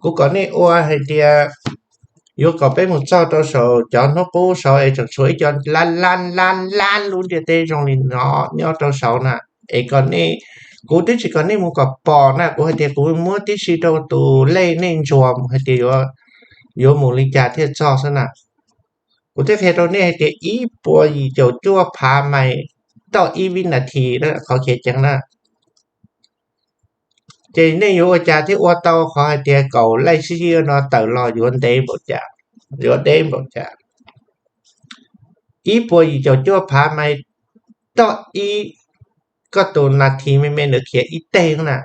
Kuv kom nej ua hais tias yuav kom peb mus txog rau saum cov hnub qub saud es tseem tshuav ib co lab lab lab lab lub ntiaj teb zoo li no nyob rau saud na. Es kom nej, kuv twb tsis kom nej mus kom pom na, kuv hais tias kuv muab tib si rau tus lej nej ntsuas hais tias yuav mus li cas thiaj txog xwb na. Kuv thiaj qhia rau nej hais tias ib puas yim caum cuaj phav mais toj ib vib nas this qhov khiav ceev na. Ces nej yuav ua cas thiaj ua tau qhov hais tias kaum laij sib yias no tawm los yuav ntev npaum cas, yuav deb npaum cas? Ib puas yim caum cuaj phav mais toj ib, koj tus nas this me me ntawd khiav ib teg na,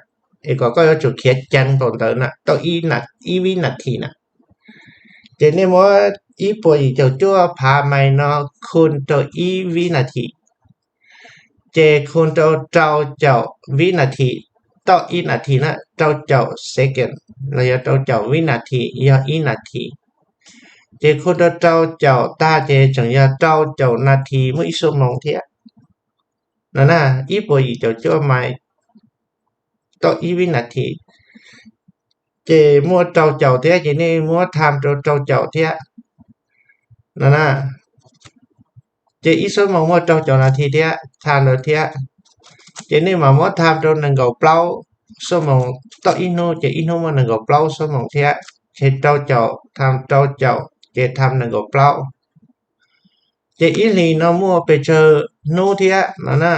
es kom koj yuav tsum khiav ceev npaum ntawd na, toj ib vib nas this na. Ces nej muab ib puas yim caum cuaj phav mais no khu rau ib vib nas this, ces khu rau rau caum vib nas this, toj ib nas this na, rau caum second los yog rau caum vib nas this yog ib nas this. Ces khu rau rau caum tag ces tseem yog rau caum nas this muaj ib xuab moos thiab no na. Ib puas yim caum cuaj mais toj ib vib nas this, ces muaj rau caum thiab, ces nej muab tham rau rau caum thiab no na. Ces ib xuab moos muaj rau caum nas this thiab, tham ntawd thiab. Ces nej mam muab tham rau nees nkaum plaub xuab moos, toj ib hnub ces ib hnub muaj nees nkaum plaub xuab moos thiab. Ces rau caum tham rau caum ces tham nees nkaum plaub. Ces ib hlis no muaj pes tsawg hnub thiab no na.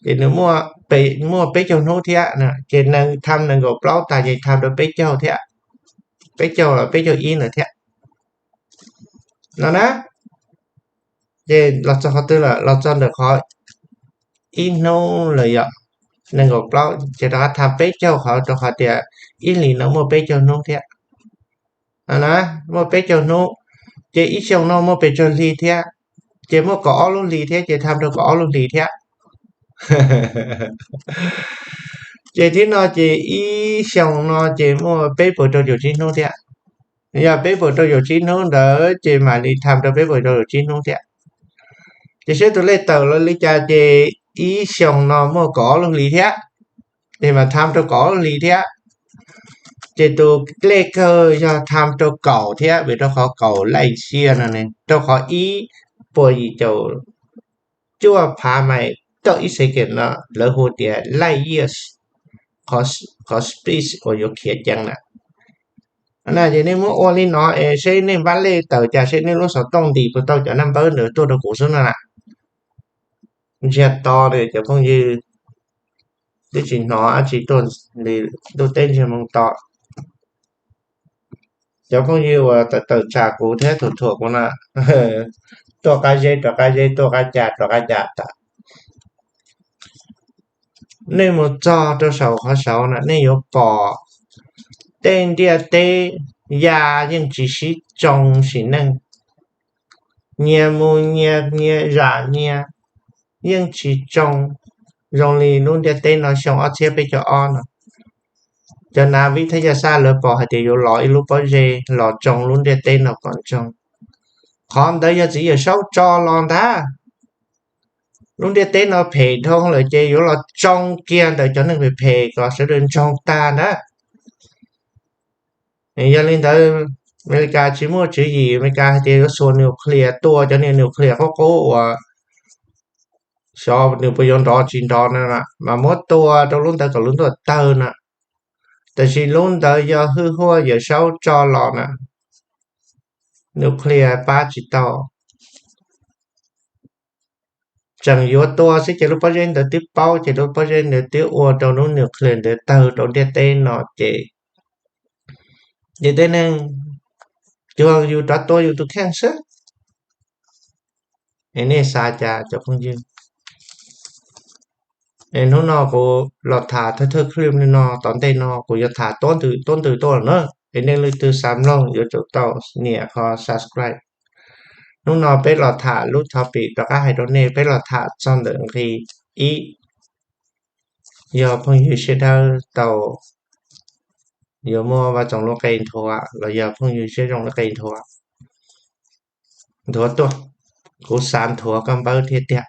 Ces nws muaj peb caug hnub thiab, ces nees tham nees nkaum plaub tas ces tham rau peb caug thiab, peb caug los peb caug ib ntawd thiab no na. Ces los txog qhov twg lawm? Los txog ntawm qhov ib hnub lawm yom, nees nkaum plaub ces rov qab tham peb caug qhov rau qhov tias ib hlis no muaj peb caug hnub thiab. Muaj peb caug hnub, ces ib xyoos no muaj pes tsawg hli thiab? Ces muaj kaum ob lub hlis thiab, ces tham rau kaum ob lub hlis thiab. Ces thib no ces ib xyoos no ces muaj peb puas rau caum tsib hnub thiab. Yog peb puas rau caum tsib hnub ntawd ces mam li tham rau peb puas rau caum tsib hnub thiab. Ces saib tus lej tawm los li cas ces ib xyoos no muaj kaum ob lub hlis thiab, ces mam tham rau kaum ob lub hlis thiab. Ces tus lej kawg yog tham rau kaum thiab, vim rau qhov kaum laij xiab no ne, rau qhov ib puas yim caum cuaj phav mais toj ib second no lawv hu tias light years, qhov speed uas yuav khiav ceev na. Na ces nej muab ua li no es seb nej npaj lej tawm cas, seb nej lub xov tooj ntim puas tau cov naj npawb ntawd tuaj rau kuv xwb no na. Ntsiag to cov phooj ywg, twb tsis hnov dab tsi tuaj li, ntuj teb ntsiag moo to. Cov phooj ywg uas tawm tawm tsam kuv thiab thuam thuam kuv na, tuaj qab zeb rov qab zeb, tuaj qab cas rov qab cas tas. Nej mus txog rau saum qhov saud na nej yuav pom tej ntiaj teb ya yeej tsis sib tsoo sim neej, nyias mus nyias, nyias zam nyias, yeej tsis tsoo. zoo li lub ntiaj teb no xyoo ob txhiab peb caug ob no, cov nav vib thab yaj xaj lawv pom hais tias yuav los ib lub pob zeb los tsoo lub ntiaj teb no kom ntsoog. Qhov ntawd yog txiv Yawm Saub tso los ntag. Lub ntiaj teb no phem dhau lawm ces yuav los tsoo kiag ntawm cov neeg phem phem kom sawv daws ntsoog tag ntag. Yog li ntawd, Amelikas tsis muaj tswv yim, Amelikas hais tias yuav xuas nuclear tua cov niag nuclear qub qub uas xyov nws puas yuav nrov tsis nrov na, mas muab tua rau lub ntawd kom lub ntuj tawg na. Tab sis lub ntawd yog hwj huaj Yawm Saub tso los na, nuclear pab tsis tau. Tseem yuav tua xwb ces lub pob zeb ntawd twb paub ces lub pob zeb ntawd twb ua rau lub nuclear ntawd tawg rau ntiaj teb no ces ntiaj teb neeg cuag yus rov tua yus tus kheej xwb. Es nej xav cas cov phooj ywg? Es hnub no kuv los tham thawj thawj clip li no, tom ntej no kuv yuav tham tuab ntws tuab ntws tuaj na. Es nej leej twg xav mloog yuav tsum tau nias qhov subscribe. Hnub no peb los tham lub topic rov qab hais rau nej, peb los tham txog ntawm nqi ib, yog phooj ywg siab dawb tau yuav muab Vaj Txoos lub qe nthuav los yog phooj ywg siab zoo lub qe nthuav, nthuav tuaj. Kuv xav nthuav koj npawb thiab tiag.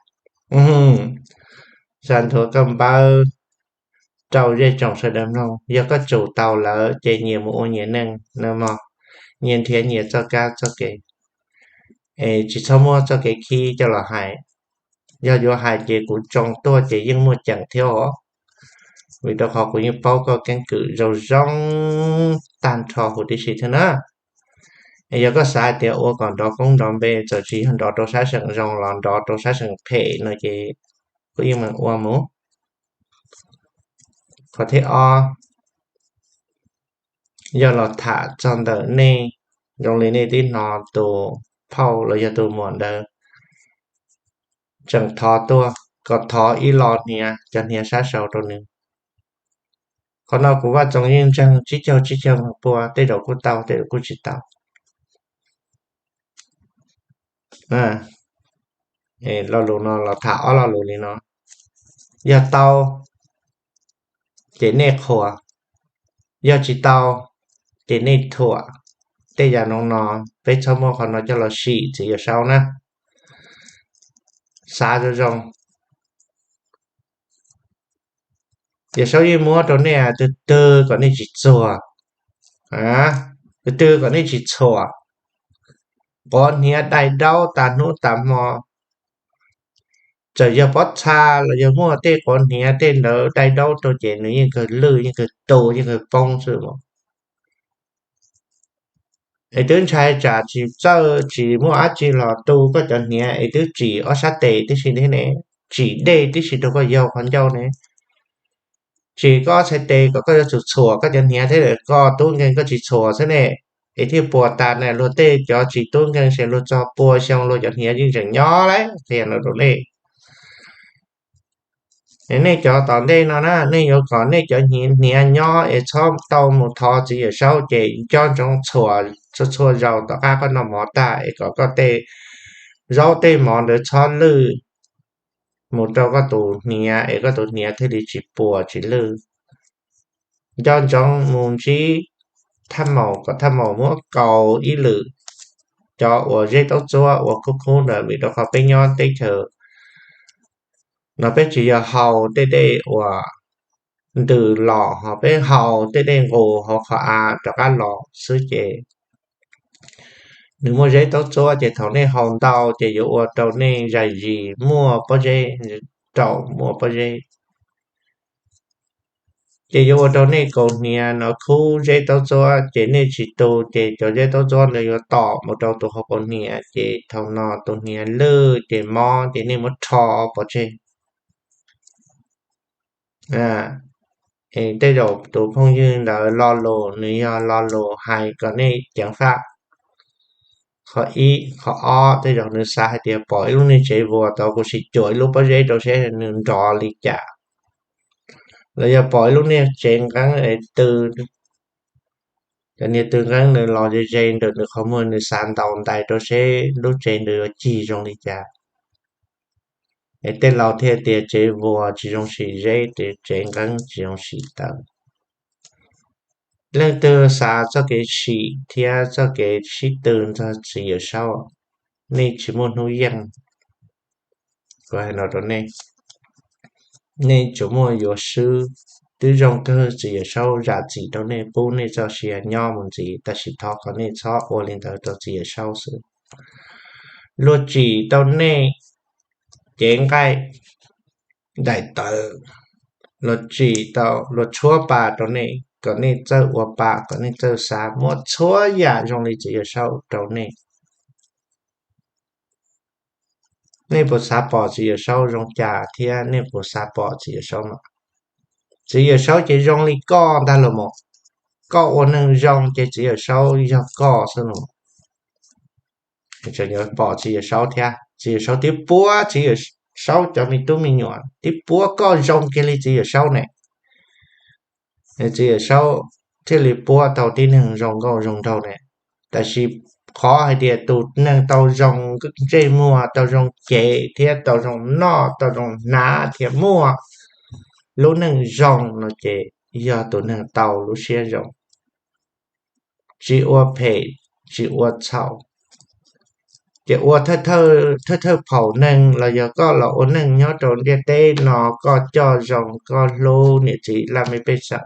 Xav nthuav koj npawb rau zej tsoom sawv daws mloog. Yog koj tsum tau lawm ces nyias mus ua nyias neej na mog, nyias nrhiav nyias txoj kab txoj kev, es tsis txhob muab txoj kev khib coj los hais. Yog yuav hais ces kuv tsoo tuaj ces yeej muaj ceem thiab os, vim rau qhov kuv yeej paub koj keeb kwm zoo zoo tag nrho huv tib si thiab na. Es yog koj xav hais tias ua kom nrov koob nrov npe, txawm tsis yog nrov rau sab seem zoo los nrov rau sab seem phem no ces kuj yeej meem ua mus. Qhov thib ob, yog los tham txog ntawm nej, zoo li nej twb hnov tus phauj los yog tus muam ntawd tseem thov tuaj kom thov ib lo hniav, cov hniav sab saud rau nws. Qhov no kuv Vaj Txoos yeej ntseeg tsib caug tsib caug pua, tej zaum kuj tau tej zaum kuj tsis tau. Lo lus no los tham ob lo lus li no, yog tau ces nej qhuas, yog tsis tau ces nej thuam. Tej yam no no peb txhob muab qhov no coj los sim txiv Yawm Saub na. Xav zoo zoo, Yawm Saub yeej muab rau nej tus twg kom nej tsis txuag, tus twg kom nej tsis txhuam. Quav hniav dai daub tas hnub tas hmo, txawm yog pob txha los yog muaj tej quav hniav tej ntawd dai daub rau ces nws yeej kawg lwj, yeej kawg tu, yeej kawg poob xwb. Es twb ntshai tsam tsis txawj tsis muaj dab tsi los tu koj cov hniav es twb tsim ob sab tes tib si thiab ne, tsim dej tib si rau koj yaug qhov ncauj ne, tsim koj ob txhais tes kom koj yuav tsum txhuam koj cov hniav thiab, koj tub nkeeg koj tsis txhuam xwb ne, es thiaj puas tas na. Luag tej cov tsis tub nkeeg ces luag txog pua xyoo luag cov hniav yeej tseem nyob lauj, qhia no rau nej. Es nej cov tom ntej no na, nej yuav kom nej cov hniav nyob es txhob tau mus thov txiv Yawm Saub ces nco ntsoov txhuam txhua txhua zaus tom qab koj noj mov tag es kom koj tej zaub tej mov ntawd txhob lwj mus rau koj tus hniav es koj tus hniav thiaj li tsis puas tsis lwj. Nco ntsoov mus ntsib thaj maum kom thaj maum muab kaus ib lwm cov uas zeb taub txuab uas khub khub ntawd, vim rau qhov peb nyob teb chaws no peb tsis yog haus tej dej uas ntws los, ho peb haus tej dej nqus hauv qhov av rov qab los xwb ces nws muaj zeb taub txuab ces thaum nej haus ntau ces yuav ua rau nej zais zis muaj pob zeb, raum muaj pob zeb. Ces yuav ua rau nej kaus hniav no khub zeb taub txuab ces nej tsis tu ces cov zeb taub txuab ntawd yuav tom mus rau tus hauv kaus hniav ces thaum no tus hniav lwj ces mob ces nej muab rho pov tseg. Tej zaum tus phooj ywg ntawd lo lus nws yog lo lus hais kom nej ceev faj. Qhov ib, qhov ob, tej zaum nws xav hais tias pom ib lub niag tsev vuas tod kuv sim cuam ib lub pob zeb rau seb nws nrov li cas, los yog pom ib lub niag tsev nqeeb es tw, cov niag tw nqeeb nws los ze ze ntawm nws qhov muag, nws xav ntaus ntais rau seb lub tsev ntawd yuav cig zoo li cas. Es tej laus thiaj tias tsev vuas tsis zoo sim zeb, tsev nqeeb tsis zoo sim taws. Leej twg xav txoj kev sim thiab txoj kev sib tw nrog txiv Yawm Saub, nej tsis muaj hnub yeej. Kuv hais no rau nej, nej tsuas muaj yuav swb. Twb zoo kawg txiv Yawm Saub zam txim rau nej, pub nej txoj sia nyob mus ntxiv, tab sis thov kom nej txhob ua li ntawd rau txiv Yawm Saub xwb. Luag tsim tau nej cev nqaij daim tawv, luag tsim tau, luag tshuab pa rau nej kom nej txawj ua pa, kom nej txawj xav, muab txhua yam zoo li txiv Yawm Saub rau nej. Nej puas xav pom txiv Yawm Saub zoo cas thiab nej puas xav pom txiv Yawm Saub mas? Txiv Yawm Saub ces zoo li koj ntag los mas. Koj ua neeg zoo ces txiv Yawm Saub yog koj xwb los. Tseem yuav pom txiv Yawm Saub thiab, txiv Yawm Saub twb puab txiv Yawm Saub cov me tub me nyuam, twb puab koj zoo kiag li txiv Yawm Saub ne. Txiv Yawm Saub thiaj li puab tau tib neeg zoo nkauj zoo nraug ne. Tab sis qhov hais tias tus neeg tau zoo ntsej muag, tau zoo cev thiab tau zoo noj, tau zoo hnav thiab muaj lub neej zoo no ces yog tus neeg tau lub siab zoo, tsis ua phem, tsis ua txhaum. Ces ua thawj thawj phaum neeg los yog koj los ua neej nyob rau ntiaj teb no, koj coj zoo, koj hlub niam txiv laj mej pej xeem,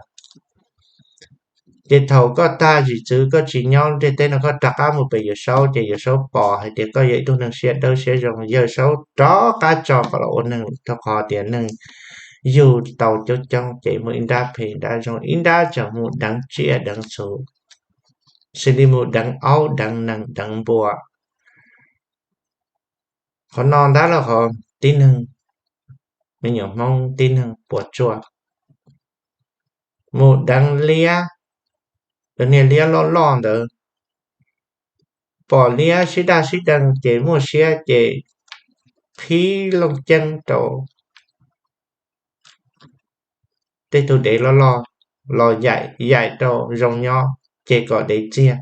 ces thaum koj tag zim txwv koj tsis nyob ntiaj teb no, koj rov qab mus pem Yawm Saub, ces Yawm Saub pom hais tias koj yog ib tug neeg siab dawb siab zoo, Yawm Saub rov qab tso koj los ua neeg, rau qhov tias neeg yug tau coob coob ces muaj ib nrab phem ib nrab zoo, ib nrab tseem mus deev tsiaj deev txhu, xws li mus deev aub deev nees deev npua. Qhov no ntab los qhov tib neeg, me nyuam Hmoob tib neeg puas tsuaj, mus deev liab, cov niag liab loj loj ntawd, pom liab sib daj sib deev ces muaj siab ces qhib looj ceeb rau tej tug dev loj loj los yaim, yaim rau zoo nyob, ces kom dev txiag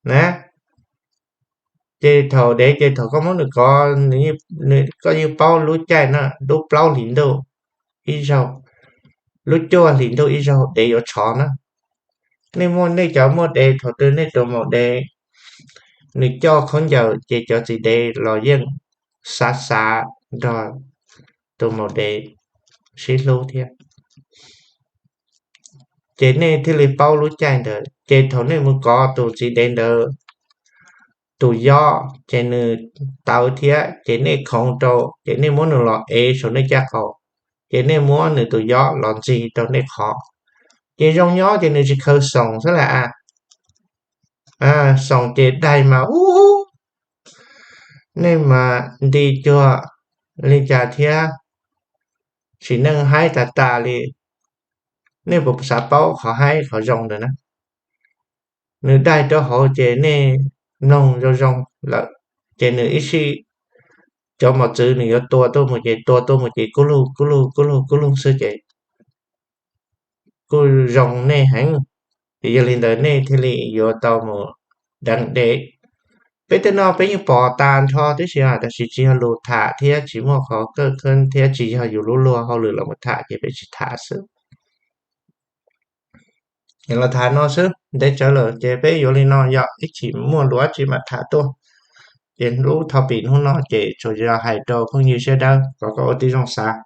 na. Ces thaum dev ces thaum koj muab nws kov, koj yeej paub lub caij na, lub plaub hlis ntuj ib zaug, lub cuaj hlis ntuj ib zaug dev yuav tshov na. Nej muaj, nej cov muaj dev, thaum twg nej tus maum dev nws coj khaub ncaws ces cov txiv dev los yeej xav xav nrog tus maum dev sib hlub thiab, ces nej thiaj li paub lub caij ntawd. Ces thaum nej mus kov tus txiv dev ntawd tus yob ces nws tawv thiab, ces nej khoov rau, ces nej muab nws los ev saum nej caj qaum, ces nej muab nws tus yob los ntxig rau nej qhov, ces zoo nyob ces nws tsis khaws xoom xwb las. Xoom ces daig mas ub, nej mas nti cuag li cas thiab, sim neej haib tas tas li. Nej puas xav paub qhov haib qhov zoo ntawd na? Nws daig rau hauv ces nej mloog zoo zoo lawm, ces nws ib sij cov mos txwv nws yuav tua tuaj mus ces tua tuaj mus ces kub lug kub lug kub lug kub lug xwb ces kuj zoo nej heev. Ces yog li ntawd nej thiaj li yuav tau mus deev dev. Peb tej no peb yeej pom tas nrho tib si, tab sis tsis yog lus tham thiab tsis muaj qhov kawj kheeb thiab tsis yog yus lub luag hauj lwm los mus tham ces peb tsis tham xwb. Los tham no xwb, ntev tsawv lawm ces peb yuav li no, yog ib chim muaj lus dab tsi mam tham tuaj. Ces lub topic hnub no ces tsuas yog hais rau phooj ywg siab dawb kom koj ua tib zoo xav.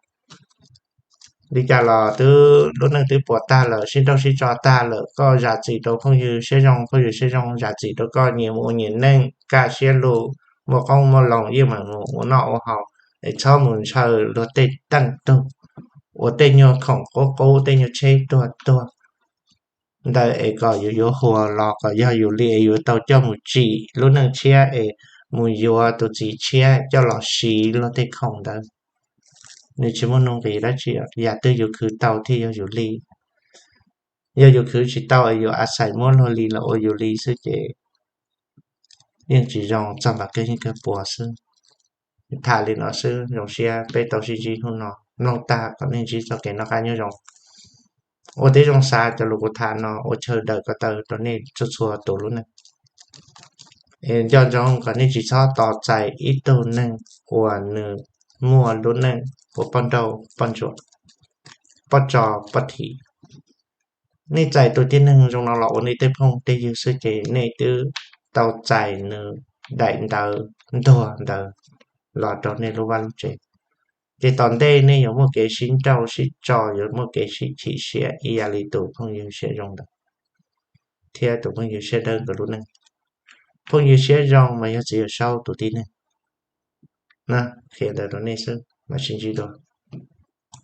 Li cas los twb lub neej twb puas tag lawm, sib nrauj sib tso tag lawm, koj zam txim rau phooj ywg siab zoo, phooj ywg siab zoo zam txim rau koj, nyias mus ua nyias neej kaj siab lug, muaj qoob muaj loo yeej meem mus ua noj ua haus, es txhob mus ntshaw luag tej teej tug, ua tej nyuag khoom qub qub, tej nyuag tsheb tuag tuag ntawd es kom yus yuav huas los kom yog yus li es yuav tau coj mus tsim lub neej tshiab es mus yuav tus txiv tshiab coj los siv luag tej khoom ntawd. Nws tsis muaj nuj nqis dab tsi, yam twg yus khwv tau thiaj yog yus li. Yog yus khwv tsis tau es yus a xais muab luag li los ua yus li xwb ces yeej tsis zoo, txog npaum kawg yeej kawg puas xwb. Tham li no xwb, zoo siab peb tau sib ntsib hnub no, mloog tag kom nej ntsib txoj kev noj qab nyob zoo. Ua tib zoo xav cov lus kuv tham no ua chaw daws ko taw rau nej txhua txhua tus lub neej. Nco ntsoov kom nej tsis txhob tos txais ib tug neeg uas nws muaj lub neej ua poj nrauj poj ntsuam, poj tso poj thim. Nej txais tus tib neeg zoo no los ua nej tej phooj tej ywg xwb ces nej twb tau txais nws daim ntawv ntuag ntawd los rau nej lub vaj lub tsev. Ces tom ntej nej yuav muaj kev sib nrauj sib tso, yuav muaj kev sib chim siab ib yam li tus phooj ywg siab zoo ntawd thiab tus phooj ywg siab dawb nkawd lub neej. Phooj ywg siab zoo mas yog txiv Yawm Saub tus tib neeg. Qhia ntawd rau nej xwb, mam sib ntsib dua.